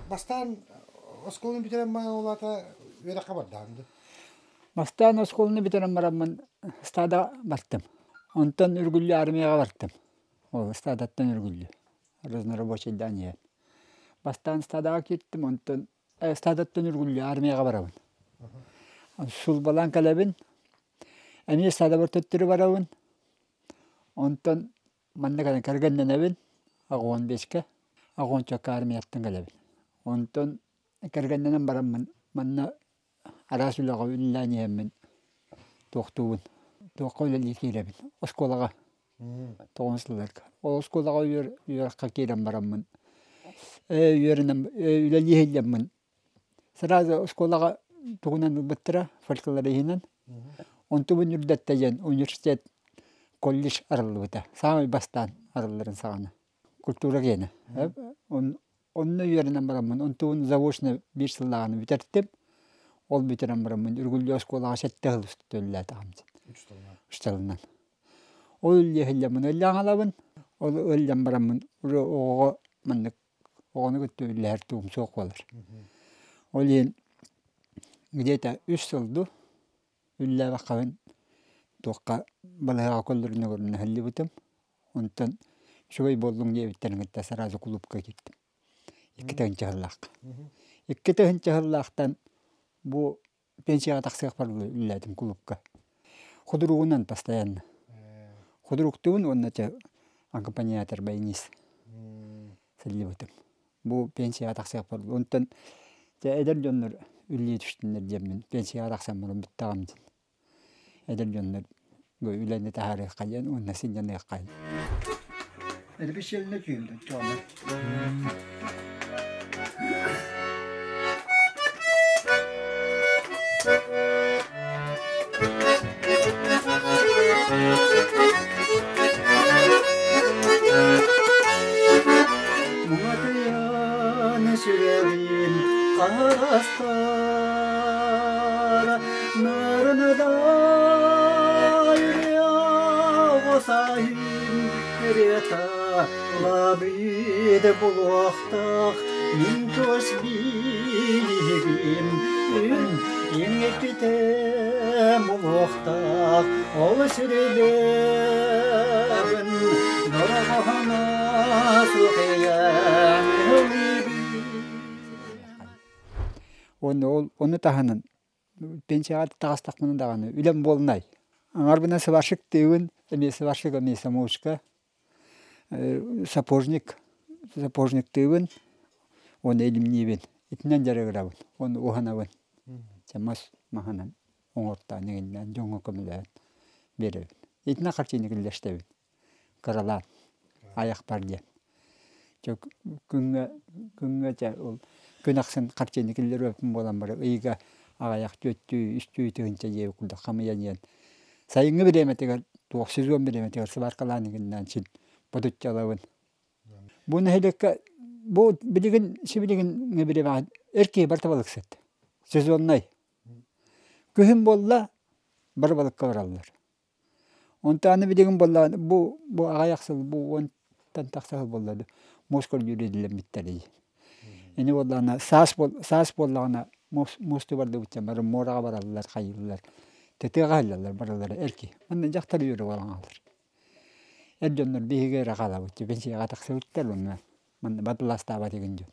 Бастаан оскуоланы бүтэрэн баран ол аата үөрэххэ бардаҕыҥ дуу? Бастаан оскуоланы бүтэрэн бараммын стада бартым. Онтон үргүллүү армияҕа бартым. Ол стадаттан үргүллүү. Разнорабочайдаан иһэн. Бастаан стадаҕа кииртим, онтон стадаттан үргүллүү армияҕа барабын. Сулбалаан кэлэбин. Эмиэ стадабар төттөрү барабын. Онтон манна кэлэн кэргэннэнэбин аҕыс биэскэ, аҕыс армияттан кэлэбин. Онтон кэргэннэнэн бараммын манна араас үлэҕэ үлэлээн иһэммин туохтуубун, туохха үлэлии киирэбин оскуолаҕа тоҕус сылларга. Ол оскуолаҕа үөрэххэ киирэн бараммын үөрэнэн үлэлии сылдьаммын сразу оскуолаҕа тугунан ылбыттара фольклориһынан. Онтубун үрдэттэ диэн университет колледж арыллыбыта. Саамай бастаан арылларын саҕана. Культура гиэнэ. Онно үөрэнэн бараммын, онтубун заочно биир сыллааҕыны бүтэртим. Ол бүтэрэн бараммын Үргүлдьү оскуолаҕа сэттэ сыл устата үлэлээтэҕим. Үс сылынан. Ол үллэһиллэммин ыллаан Ол ыллан бараммын уже оҕоҕо маннык оҕону кытта үллэһэр тугум суох буолар. Ол иһин где-то үс сыл дуу үллээбэххин туохха балыыһаҕа көрдөрүнэ көрүнэ сылдьыбытым. Онтон үчүгэй буоллуҥ диэбиттэрин кытта сразу кулуупка киирдим. Икки тыһыынча сыллаахха. Икки тыһыынча сыллаахтан бу пенсияҕа тахсыахпар үлэлээтим кулуупка. Худуругунан постоянно. Худуруктуубун уонна чэ аккомпаниатор баянист сылдьыбытым. Бу пенсияҕа тахсыахпар онтон дьэ эдэр дьоннор үлэлии түстүннэр диэммин пенсияҕа тахсан баран бүттэҕим дии. Эдэр дьоннор үлэни таһаарыахха диэн уонна сынньаныахха. Эрбишелне түйүндүн чоонор. Муҥатыйан сүрэҕин харастар Нарыныдай сайын ырыата лабыйда булуохтаах мин тус биһигим иҥиппитэ булуохтаах ол сүрүлэҕин дорогоһуна сухыйан Уонна ол ону таһынан пенсияҕа таҕыстахпына даҕаны үлэм буолунай. Аҥарбынан сварщик тыыбын, эмиэ сварщик, эмиэ самоучка, сапожник, сапожниктыыбын уонна илимниибин. Итинэн дьарыгырабын уонна уһанабын. Чэ мас маһынан оҥортоон иҥиннээн дьоҥҥо көмөлөһөн биэрэбин. Итинэн харчыны киллэстэбин. Кыралаан айахпар диэн. Чэ күҥҥэ күҥҥэ чэ ол күн ахсын харчыны киллэрбэппин буолан баран ыйга аҕыйах түөртүү, үстүү тыһыынча диэбит курдук хамыйан иһэн сайыҥҥы бириэмэтигэр туох сезон бириэмэтигэр сыбааркалаан иҥиннээн син ботуччалабын. Бу нэһилиэккэ бу билигин сибилигин бириэмэҕэ эр киһи барыта балыксыт. Сезоннай. Күһүн буолла бары балыкка бараллар. Онтон аны билигин буоллаҕына бу аҕыйах сыл бу уонтан тахса сыл буолла дуу муус көрдүүр идэлэммиттэрий. Ини буоллаҕына саас саас буоллаҕына муус муустуу бардыбыт бары муораҕа бараллар хайыыллар тытыаҕа сылдьаллар барылара эр киһи. Манна дьахтар үөрэ буолан хаалар. Эр дьоннор биһиги эрэ хаалабыт пенсияҕа тахсыбыттар уонна манна бадылаастаабат игин дьон.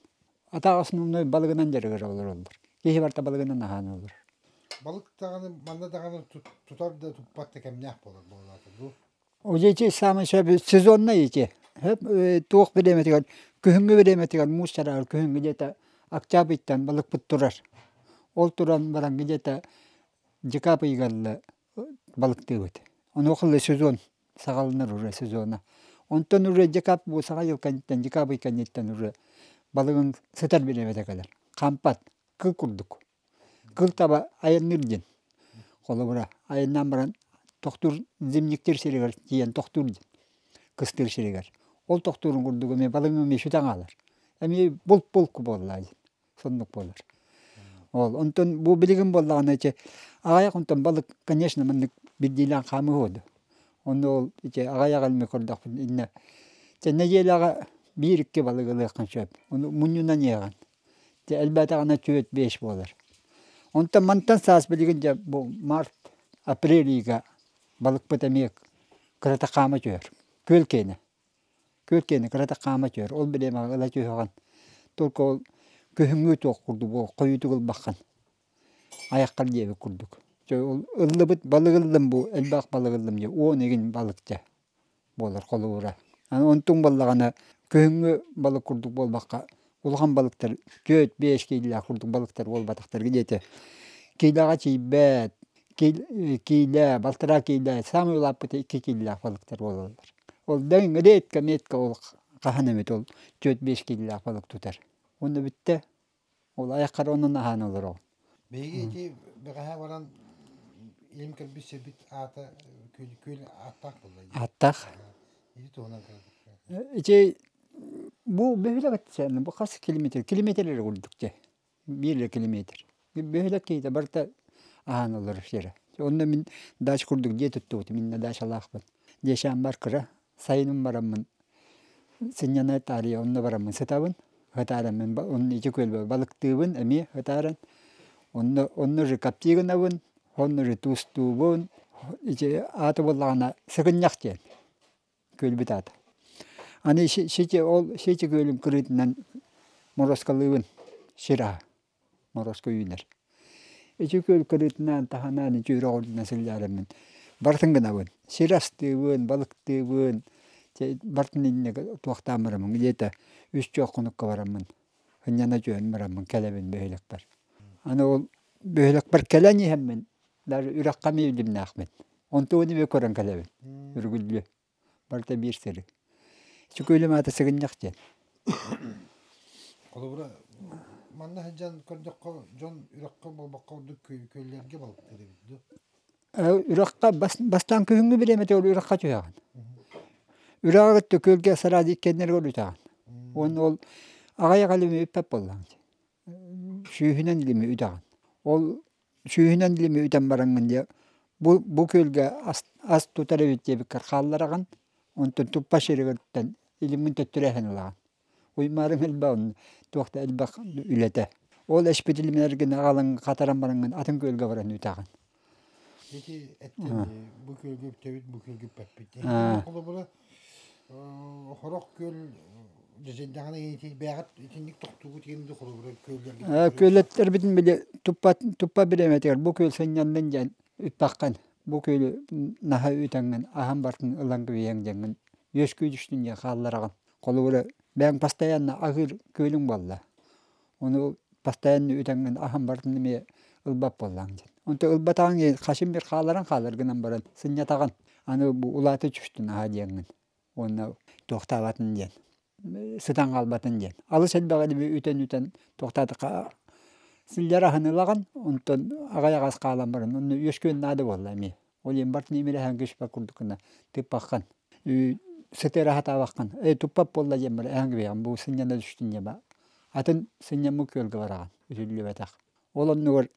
Атаах основной балыгынан дьарыгыра олороллор. Киһи барыта балыгынан аһаан олорор. Балык даҕаны манна даҕаны тутар да туппат да кэмнээх буолар буолаата дуу? Ити самый сөп сезонный ити. Туох бириэмэтигэр күһүҥҥү бириэмэтигэр муус чараар күһүҥҥү где-то октябрьтан балыкпыт турар. Ол туран баран где-то декабрь ыйыгар балыктыыбыт. Онуоха сезон саҕаланар уже сезона. Онтон уже декабрь бу саҥа дьыл кэнниттэн декабрь кэнниттэн уже балыгын сытар бириэмэтэ кэлэр. Хампат, кыл курдук. Кыл таба айанныыр диэн. Холобура, айаннаан баран тохтуур зимниктиир сиригэр тиийэн тохтуур диэн. Кыстыыр сиригэр. Ол тохтуурун курдук эмиэ балыгын эмиэ сүтэн хаалар. Эмиэ булк-булк буолла диэн. Соннук буолар. Ол онтон бу билигин буоллаҕына ити аҕыйах онтон балык конечно маннык биирдиилээн хаамыһыа дуо. Онно ол ити аҕыйах илми көрдөхпүнэ иннэ дьэ нэдиэлэҕэ биир-икки балыгы ылыаххын сөп. Ону мунньунан иһэҕин. Дьэ элбээтэҕинэ түөрт биэс буолар. Онтон мантан саас билигин дьэ бу март, апрель ыйга балыкпыт эмиэ кырата хаама түһэр. Күөл киэнэ. Күөл киэнэ кырата хаама түһэр. Ол бириэмэҕэ ыла түһэҕин. Только ол күһүҥҥү туох курдук буол хойуутук ылбаххын. Айаххар диэбит курдук. Дьэ ол ыллыбыт балык ыллым бу элбэх балык ыллым дьэ уон игин балык дьэ буолар холобура. Аны онтуҥ буоллаҕына күһүҥҥү балык курдук буолбакка улахан балыктар 4-5 киилэлээх курдук балыктар буолбатахтар диэтэ. Киилэҕэ тиийбэт, киилэ, балтараа киилэ, саамай улааппыта 2 киилэлээх балыктар буолаллар. Ол дэҥ редко метко ол хаһан эмит ол 4-5 киилэлээх балык тутар. Уонна бүттэ. Ол айаххар онон аһаан олороҕун. Биһиги ити бэҕэһээ баран илим кэлбит сирбит аата күөл, күөл ааттаах буолла. Ааттаах. Ити туһунан Ити бу бөһүөлэк этсээн бу хас километр? Километр эрэ курдук дьэ. Биир эрэ километр. Бөһүөлэк киһитэ барыта аһаан олорор сирэ. Онно мин дача курдук дьиэ туттубутум. Иннэ дачалаахпын. Дьиэшээн бар кыра. Сайыным бараммын сынньана таарыйа онно бараммын сытабын. Ытааран мин онно ити күөлбэ балыктыыбын эмиэ ытааран. Онно онно же коптии гынабын, онно же туустуубун. Ити аата буоллаҕына сыгынньах диэн күөлбүт аата. Аны сити ол сити күөлүм кырыытынан мороскалыыбын сир аһа мороско үүнэр. Ити күөл кырыытынан таһынан ити үрэх үрдүнэн сылдьаарыммын барытын гынабын. Сир астыыбын, балыктыыбын, барытын инньэ туохтаан бараммын где-то үс чуох хонукка бараммын сынньана түһэн бараммын кэлэбин бөһүөлэкпэр. Аны ол бөһүөлэкпэр кэлэн иһэммин даже үрэххэ эмиэ илимнээхпин. Онтугун эмиэ көрөн кэлэбин үргүлдьү. Барыта биир сири. Сүкүүлүм аата сыгынньах диэн. Холобура, манна сылдьан көрдөххө, дьон үрэххэ буолбакка ордук күөллэргэ балыктыыр эбит дуо? Үрэххэ бастаан күһүҥҥү бириэмэтэ ол үрэххэ түһэҕин. Үрэҕи кытта күөлгэ сараадьы иккиэннэригэр үтэҕин. Уонна ол аҕыйах илими үппэт буоллаҕыҥ. Сүүһүнэн илими үтэҕин. Ол сүүһүнэн илими үтэн бараҥҥын дьэ бу бу күөлгэ ас ас тутар эбит диэбиккэр хааллараҕын, онтон туппа сиригиттэн илимҥин төттөрү эһэн ылаҕын. Уймаарыҥ элбэх онно туох да элбэх үлэтэ. Ол эспит илимнэргин аҕалан хатаран бараҥҥын атын күөлгэ баран үтэҕин. Ити эттин бу күөлгэ үптэбит, бу күөлгэ үппэппит. Холобура, хорох күөл дьэдьэндэҕинэ бэйэҕит итинник тохтуугут иһин холобура күөллэргит Күөллэрбитин били туппат туппат бириэмэтигэр бу күөл сынньаннын диэн үппэххин бу күөлү наһаа үтэҥҥин аһан бартын ылан кэбиһиэҥ диэҥҥин үөскүү түстүн диэн хааллараҕын. Холобура бэйэҥ постоянно аһыыр күөлүҥ буолла. Ону постоянно үтэҥҥин аһан бартын эмиэ ылбат буоллаҥ диэн. Онто ылбатаҕыҥ хасым бир хааларан хаалар гынан баран сынньатаҕын. Аны бу улаата түстүн аһа диэҥҥин. Уонна туохтаабатын диэн сытан хаалбатын диэн. Алыс элбэҕи үтэн-үтэн туохтаатахха сылдьар аһын ылаҕын, онтон аҕай аҕас хаалан баран онно үөскүөн наада буолла эмиэ. Ол иһин бартын имирэһэн киспэт курдук гына тыыппаххын, сытыара сатаабаххын, ээ туппат буолла диэн баран эһэҥ кэбиһэҕин, бу сынньана түстүн диэн атын сынньаммыт күөлгэ бараҕын, үтүллүбэтэх. Ол оннугар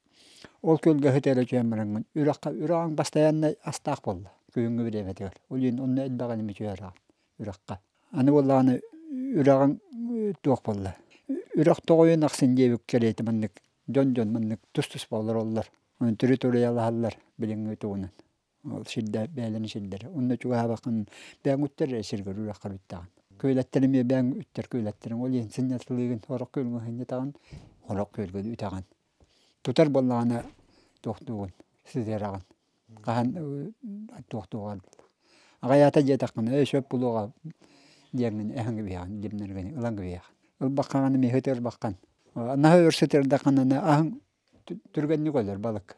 ол күөлгэ сытыара түһэн бараҥҥын үрэххэ үрэҕиҥ бастайааннай астаах буолла күһүҥҥү бириэмэтигэр. Ол иһин онно элбэҕи эмэ түһэрэҕин үрэххэ. Аны буоллаҕына үрэҕиҥ туох буолла үрэх тоҕойун ахсын диэбит кэриэтэ маннык дьон-дьон маннык тус-туспа олороллор. Онон территориялаһаллар билиҥҥи тугунан. Ол сирдэ бэйэлэрин сирдэрэ. Онно чугаһаабаккын бэйэҥ үттэр эрэ сиргэр үрэххэр үттэҕин. Күөлэттэр эмиэ бэйэҥ үттэр күөлэттэриҥ. Ол иһин сынньатылыыгын, сорох күөлгүн сынньатаҕын, сорох күөлгүн үтэҕин. Тутар буоллаҕына туохтуугун, сытыараҕын. Хаһан туохтуугун. Аҕайаата диэтэххинэ, эй сөп булуоҕа диэҥҥин эһэҥ кэбиһэҕин, димнэргин ылан кэбиһэҕин. Ылбаххаҕына эмиэ сытыарбаххын. Наһаа өр сытыардаххына аһыҥ түргэнник өлөр балык.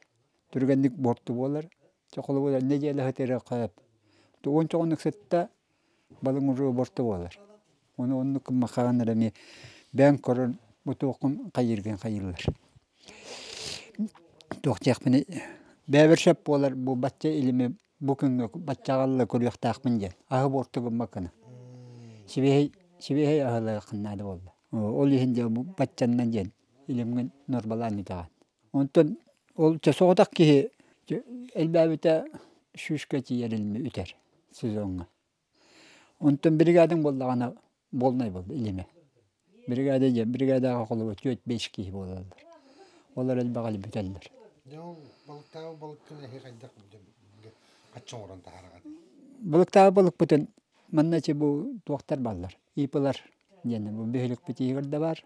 Түргэнник буорту буолар. Чэ холобура нэдиэлэ сытыары хайап. Уон чоҕуннук сытта балыҥ уже буорту буолар. Ону оннук гыммахаҕын эрэ эмиэ бэйэҥ көрөн бу туоххун хайыыргын хайыыллар. Туох диэхпиний бэйэбэр сөп буолар бу бачча илими бу күҥҥэ баччаҕалла көрүөхтээхпин диэн аһы буорту гыммаккына. Сибиэһэй сибиэһэй аһылыаххын наада буолла. Ол иһин дьэ бу баччаннан диэн илимҥин нуорбалаан үтэҕин. Онтон ол чэ соҕотох киһи элбээбитэ сүүскэ тиийэр илими үтэр сезоҥҥа. Онтон биригээдэҥ буоллаҕына буолнай буолла илимэ. Бригада диэн бригадаҕа холобур 4-5 киһи буолаллар. Олор элбэҕи бүтэллэр. Дьэ ол балыктаабыт балыккын эһи хайдах хачча оҥорон таһаараҕын? Балыктаабыт балыкпытын манна ити бу туохтар бааллар, ИП-лар диэн бу бөһүөлэкпит иһигэр да баар,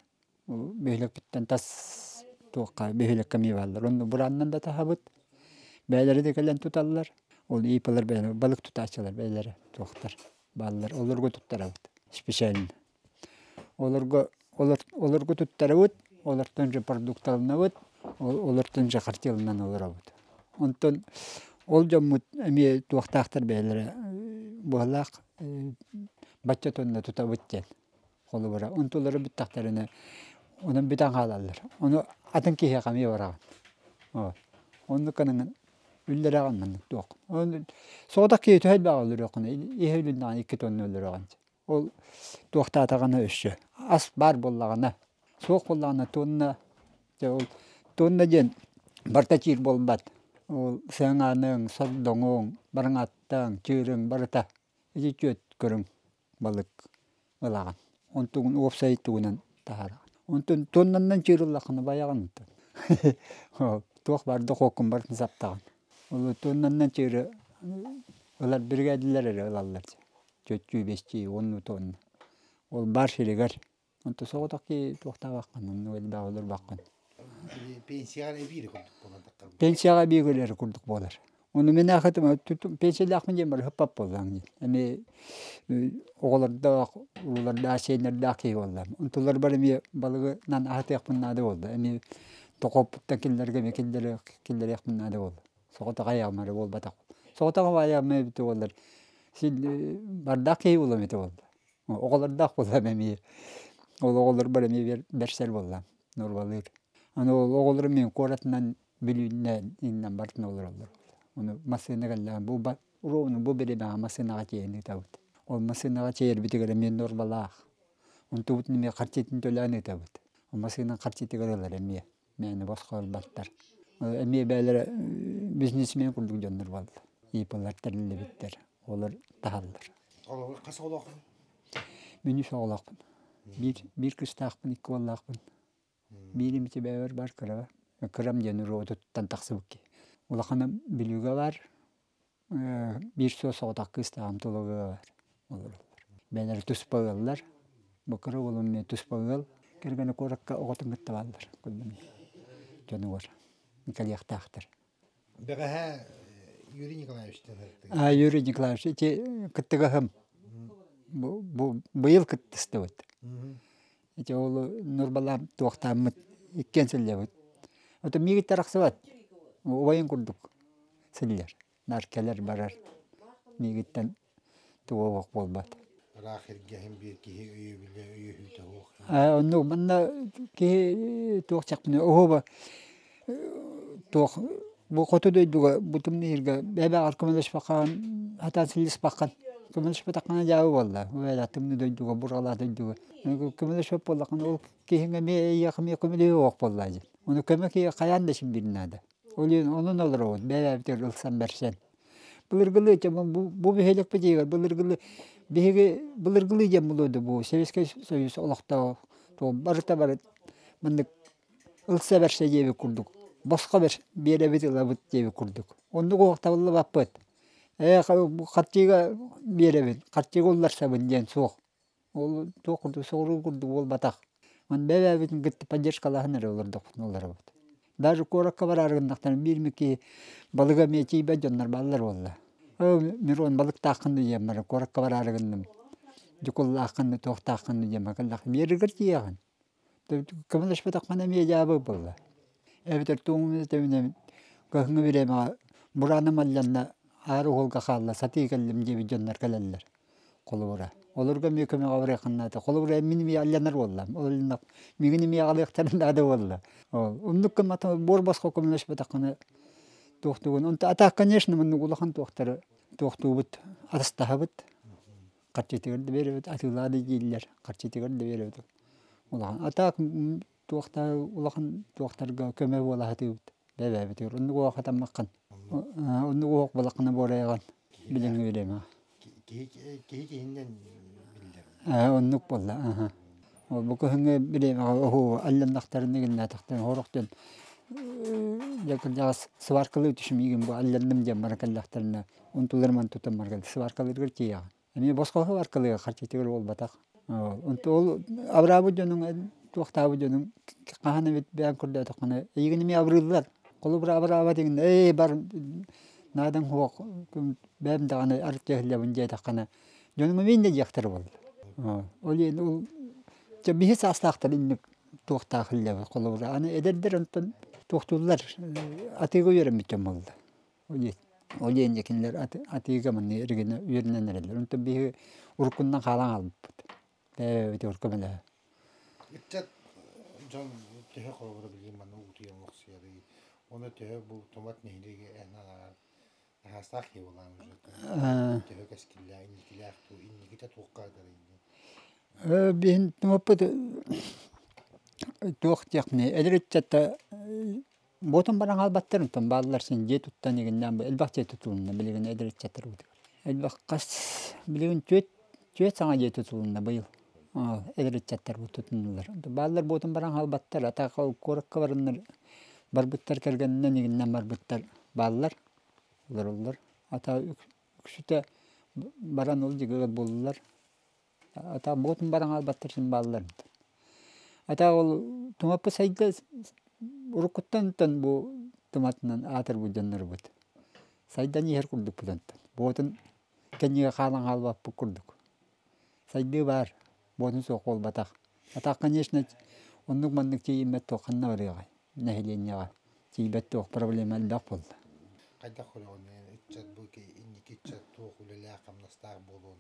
бөһүөлэкпиттэн тас туохха бөһүөлэккэ эмиэ бааллар. Онно бураанынан да таһабыт, бэйэлэрэ да кэлэн туталлар. Ол ИП-лар бэйэлэрэ балык тутааччылар бэйэлэрэ туохтар бааллар, олорго туттарабыт специально. Олорго олорго туттарабыт, олортон же продукталанабыт, олортон же харчыланан олоробут. Онтон ол дьоммут эмиэ туохтаахтар бэйэлэрэ быһалаах бачча тонна тутабыт диэн холобура. Онтулара бүттэхтэринэ онон бүтэн хаалаллар. Ону атын киһиэхэ эмиэ бараҕын. Оннук гынан үллэрэҕин маннык туох. Соҕотох киһи төһө элбэҕи өлөрүөххүнэ иһэ үлүннэҕинэ икки тонна өлөрөҕүн. Ол туохтаатаҕына өссө ас баар буоллаҕына, суох буоллаҕына тонна дьэ ол тонна диэн барыта чиир буолбат. Ол сыаҥааныҥ, сордоҥуҥ, бараҥааттаҥ, чыырыҥ барыта ити түөрт көрүҥ балык ылаҕын. Онтугун уопсай тугунан таһаараҕын. Онтон тоннаннан чыыр ыллаххына байаҕын онтон. Туох баар дохуоккун барытын саптаҕын. Ол тоннаннан чыыры ылар биригээдэлэр эрэ ылаллар. Чөччүү бэстии уонна тонна. Ол баар сиригэр. Онто соҕотох киһи туохтаабаккын, оннук элбэҕи олорбоккун. Пенсияҕа эбиир курдук буолар. Пенсияҕа эбии кэлэр курдук буолар. Ону мин аахытым пенсиялаахпын диэн бары хыппап буоллаҥ диэн. Эми оҕолордоох, уруулардаах, сиэннэрдээх киһи буоллам. Онтуларбар эмиэ балыгынан аһатыахпын наада буолла. Эмиэ токоппуттан кинилэргэ эмиэ киллэриэхпин наада буолла. Соҕотох айаҕым эрэ буолбатах. Соҕотох айаҕым эбитэ буоллар син бардаах киһи буолуом этэ буолла. Оҕолордоох буоллам эмиэ. Ол оҕолорбор эмиэ бэрсэр буоллам, нуорбалыыр. Аны ол оҕолорум мин куоратынан Бүлүүннээн иннэн барытын олороллор. Ону массыына кэллэҕин бу ровно бу бириэмэҕэ массыынаҕа тиэйэн ыытабыт. Ол массыынаҕа тиэйэрбитигэр эмиэ нуорбалаах. Онтубутун эмиэ харчытын төлөөн ыытабыт. Ол массыына харчытыгар ылар эмиэ. Мээнэ босхо ылбаттар. Эмиэ бэйэлэрэ бизнесмен курдук дьоннор буолла. ИП-лар тэриллибиттэр. Олор таһаллар. Хас оҕолооххун? Мин үс оҕолоохпун. Биир, биир кыыстаахпын, икки уоллаахпын. Биир имити бэйэбэр бар кыраба. Кырам диэн уруотуттан тахсыбыт киһи. Улаханым Бүлүүгэ бар. Биир суос соҕотох кыыстааҕым Тулугуга бар. Олороллор. Бэйэлэрэ туспа ыаллар. Бу кыра уолум эмиэ туспа ыал. Кэргэнэ куоракка оҕотун кытта бааллар. Дьонугар кэлиэхтээхтэр. Бэҕэһээ Юрий Николаевичтан А, Юрий Николаевич ити кыттыгаһым. Бу, бу быйыл кыттыстыбыт. Ити ол Нурбалаам туохтааммыт иккиэн сылдьабыт. Ото миигиттэн арахсыбат. Убайын курдук сылдьар. Наар кэлэр-барар. Миигиттэн туга уох буолбат. Ыраах эргэһин биир киһи өйөбүлэ өйөһүүтэ суох. Оннук манна киһи туох чахпыны оһуоба туох бу хоту дойдуга бу тымныырга бэйбэҕэр көмөлөспөххөн хатаан сылдьыспаххын көмөлөспөтөххүнэ дьаабы буолла бэйэ тымныы дойдуга бурҕалаах дойдуга көмөлөспөт буоллаххына ол киһиҥ эмиэ эйиэхэ эмиэ көмөлөһүө суох буолла дии ону көмө киһи хайаан да син биир наада ол иһин онон олоробут бэйэбитигэр ылсан бэрсэн Былыргылыы бу бөһүөлэкпитигэр былыргылыы биһиги былыргылыы диэн буолуо бу Советскай Союз олохтоох барыта бары маннык ылса бэрсэ диэбит курдук босхо биэрэбит ылабыт диэбит курдук. Оннук уох табыллыбаппыт. Ээ харчыга биэрэбин, харчыга улларсабын диэн суох. Ол туох курдук соҕуруу курдук буолбатах. Ман бэйэбитин кытта поддержкалаһан эрэ олордохпутуна олоробут. Даже куоракка бараары гыннахтарына биир мики балыга эмиэ тиийбэт дьоннор бааллар буолла. Оо, Мирон балыктааххын дуу диэн баран куоракка бараары гынным. Дьукуллааххын дуу, туохтааххын дуу диэн баран кэллэххэ биэригэр тиийэҕин. Көмөлөспөтөххүнэ эмиэ дьаабы буолла. Эбэтэр туоҥун тэбинэбин кыһыҥҥы бириэмэҕэ бураным алланна аара уһулга хаалла сатыы кэллим диэбит дьоннор кэлэллэр. Холобура, олорго эмиэ көмөҕө барыаххын наада. Холобура, мин эмиэ алланар буоллам. Ол миигин эмиэ аҕалыахтарын наада буолла. Ол оннук гыммата буор босхо көмөлөспөтөххүнэ туохтуугун. Онто а так, конечно, маннык улахан туохтары туохтуубут, атастаһабыт. Харчытыгар да биэрэбит, атыылаа да дииллэр, харчытыгар да биэрэбит. Улахан. А так туохта улахан туохтарга көмө буола сатыыбыт. Бэбээбитигэр оннук уох хатаммаккын. Оннук уох балаккына буорайаҕын билиҥҥи бириэмэҕэ. Киһи киһиннэн биллэр. Оннук буолла. Ол бу кыһыҥҥы бириэмэҕэ оһуо алланнахтарына гыннаатахтарына сорох дьон дьэ кырдьаҕас сваркалыы түс миигин бу алланным диэн баран кэллэхтэринэ онтуларын мантутан баран сваркалыыргар тиийэҕин. Эмиэ босхо сваркалыыга харчытыгар буолбатах. Онто ол абыраабыт дьонуҥ туохтаабыт дьонуҥ хаһан эмит бэйэҥ көрдөөтөххүнэ эйигин эмиэ абырыыллар. Холобура абыраабат игин ээ бар наадаҥ суох бэйэм даҕаны арыт диэтэххинэ дьонуҥ эмиэ инньэ диэхтэрэ буолла. Ол иһин ол дьэ биһи саастаахтар инник туохтаах иллэбит холобура аны эдэрдэр онтон туохтууллар атыыга үөрэммит дьон буолла. Ол иһин ол иһин дьэ кинилэр атыыга манна эргинэ үөрэнэн эрэллэр. Онтон биһи уруккунан хаалан хаалбыппыт. Бэйэбит урукку мэлэһэ. Ыччат дьон төһө холобура билигин манна уутуйан олохсуйарый? Уонна төһө бу Тумат нэһилиэгэ эн анаан аһаастаах киһи буолаан уже төһө кэскиллээх, инникилээх туу, инникитэ туохха ыдарый диэн? Биһин Тумаппыт туох диэхпиний эдэр ыччатта Буотун баран хаалбаттар, онтон бааллар син дьиэ туттан игиннээн элбэх дьиэ тутулунна билигин эдэр ыччаттар Элбэх хас билигин түөрт түөрт саҥа дьиэ тутулунна быйыл. Эдэр ыччаттар бу тутуннулар. Бааллар буотун баран хаалбаттар, а так ол куоракка бараннар барбыттар кэргэнинэн игиннэн барбыттар бааллар, олороллор. Ата үксүтэ баран ол дьигэ буллулар. Ата буотун баран хаалбаттар син бааллар. Ата ол Тумаппы сайда уруккуттан бу туматынан аатырбыт дьоннорбут. Сайдан иһэр курдукпут онтон. Буотун кэннигэ хаалан хаалбаппыт курдук. Сайдыы баар, буотун суох буолбатах. Ата конечно оннук маннык тиийиммэт туох ханна барыаҕай нэһилиэнньэҕэ тиийбэт туох проблема элбэх буолла. Хайдах көрөҕүн ыччат бу инники ыччат туох үлэлээх-хамнастаах буолуон?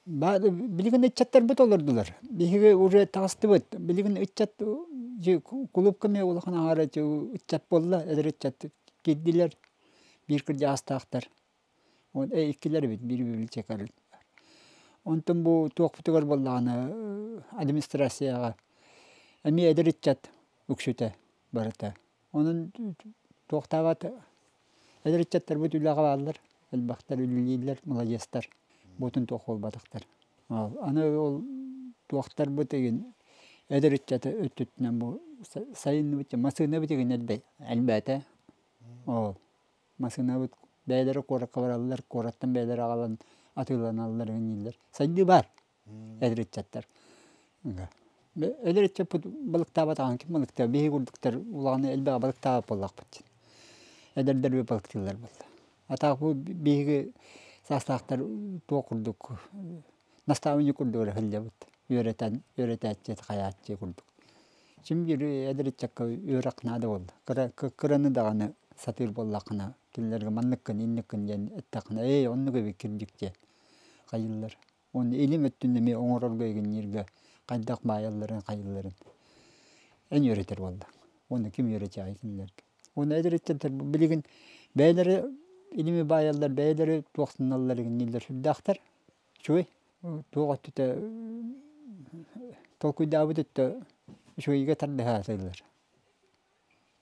Билигин ыччаттарбыт олордулар. Биһиги уже таҕыстыбыт. Билигин ыччат кулуупка эмиэ улахан аҥаара ыччат буолла, эдэр ыччат киирдилэр. Биир кырдьаҕастаахтар. Иккилэр эбит, биир библиотекарь. Онтон бу туохпутугар буоллаҕына администрацияҕа эмиэ эдэр ыччат үксүтэ барыта. Онон туохтаабат эдэр ыччаттарбыт үлэҕэ бааллар, элбэхтэр үлэлииллэр, маладьыастар, буотун туох буолбатахтар. Аны ол туохтарбыт игин эдэр ыччаты өттүттүнэн бу сайынныбыт массыынабыт игин элбээтэ. Ол массыынабыт бэйэлэрэ куоракка бараллар, куораттан бэйэлэрэ аҕалан атыыланаллар игин Сайдыы баар эдэр ыччаттар. Эдэр ыччаппыт балыктаабатаҕын ким балыктыа? Биһиги курдуктар улахан элбэҕи балыктаабат буоллахпыт. Эдэрдэр балыктыыллар буолла. А так бу биһиги саастаахтар туох курдук наставник курдук эрэ сылдьабыт. Үөрэтэн, үөрэтээччи, хайааччы курдук. Син биир эдэр ыччакка үөрэх наада буолла. Кыра кыраны даҕаны сатыыр буоллаххына, кинилэргэ манныккын, инниккин диэн эттэххинэ, ээ, оннук эбит кирдик диэн хайыыллар. Уонна илим өттүн эмиэ оҥорорго игиннииргэ хайдах баайалларын, хайыылларын эн үөрэтэр буолла. Уонна ким үөрэтиэҕэй кинилэргэ. Уонна эдэр ыччаттар билигин бэйэлэрэ илими баайаллар, бэйэлэрэ туохтаналлар игиннииллэр сүрдээхтэр. Үчүгэй. Туох өттүтэ толкуйдаабыт өттө үчүгэйгэ тардыһа сатыыллар.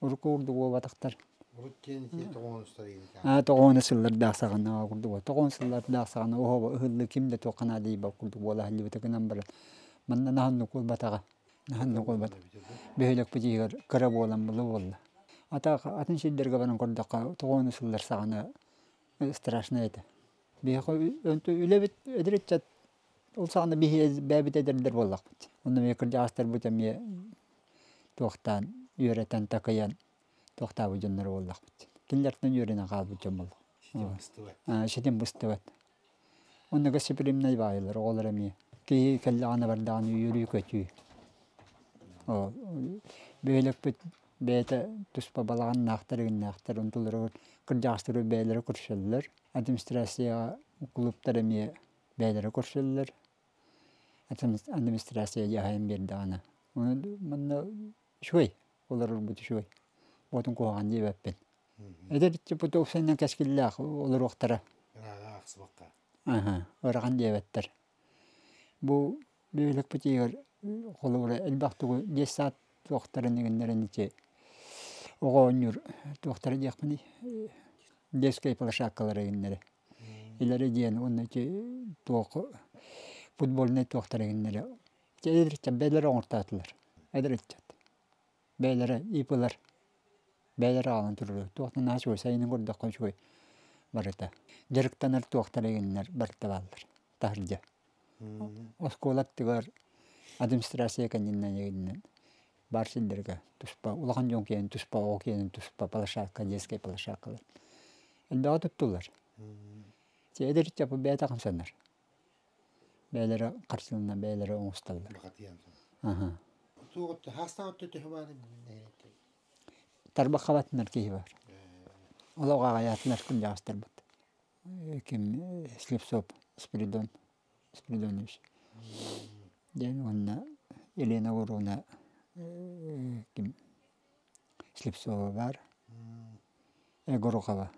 Урукку курдук буолбатахтар. Урут диэн ити тоҕоонустар Аа тоҕоону сыллардаах саҕана курдук тоҕоон сыллардаах саҕана оһоҕо ыһыллыы ким да туохха наадыйбат курдук буола сылдьыбыта гынан баран манна наһаннык буолбатаҕа наһаннык буолбата бөһүөлэкпит иһигэр кыра буолан было буолла ата атын сирдэргэ баран көрдөххө тоҕоону сыллар саҕана страшно этэ биһиэхэ үлэбит эдэр ыччат ол саҕана биһи бэйэбит эдэрдэр буоллахпыт онно эмиэ кырдьаҕастарбыт эмиэ туохтаан үөрэтэн такайан туохтаабыт дьоннор буоллахпыт кинилэртэн үөрэнэн хаалбыт дьон буоллах Ситим быстыбат. Ситим быстыбат. Онно гостеприимнай баайылар оҕолор эмиэ. Киһи кэллэҕинэ бардаҕына үөрүү-көтүү. Бөһүөлэкпит бэйэтэ туспа балаҕаннаахтар игиннээхтэр онтуларыгар кырдьаҕастары бэйэлэрэ көрсөллөр. Администрацияҕа кулууптар эмиэ бэйэлэрэ көрсөллөр. Администрация дьаһайан биэрдэҕинэ. Манна үчүгэй, олорорбут үчүгэй. Уотун куһаҕан диэбэппин. Эдэр ыччаппыт уопсайынан кэскиллээх олоруохтара. Ырааҕа аахсыбакка. Аһа, ыарахан диэбэттэр. Бу бөһүөлэкпитигэр холобура элбэх тугу детсад туохтарын иҥиннэрэн ити оҕо оонньуур туохтара диэхпиний детскай площадкалара иҥиннэрэ илэри диэн уонна ити туох футбольнай туохтара иҥиннэрэ. Эдэр ыччат бэйэлэрэ оҥортоотулар. Эдэр ыччат. Бэйэлэрэ ИП-лар бэйэлэрэ аҕалан туруору. Туох да наһаа үчүгэй, сайынын көрдөххө үчүгэй барыта. Дьарыктанар туохтара игиннэр барыта бааллар таһырдьа. Оскуола аттыгар администрация кэннинэн игиннэн баар сирдэргэ туспа улахан дьон киэнин туспа, оҕо киэнин туспа площадка, детскай площадкалар. Элбэҕи туттуллар. Эдэр ыччат бэйэтэ хамсанар. Бэйэлэрэ харчыланан бэйэлэрэ оҥостоллор. Аха. Тарбах хабатынар киһи бар. Олох аҕайаатылар кырдьаҕастарбыт. Ким Слепцов Спиридон Спиридонович диэн уонна Елена Уруна ким Слепцова баар. Горохова.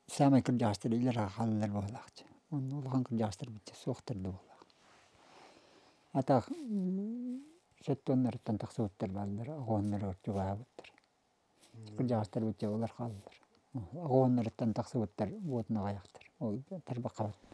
Саамай кырдьаҕастар илэр хаалаллар буоллаах. Онно улахан кырдьаҕастар бычча суохтар да буоллаах. Атах сэттэ тахсыбыттар бааллар, оҕоннор чугаһаабыттар. Кырдьаҕастар бычча олор хааллар. Оҕонноруттан тахсыбыттар уотун аҕайахтар. Ол тарбаххабаттар.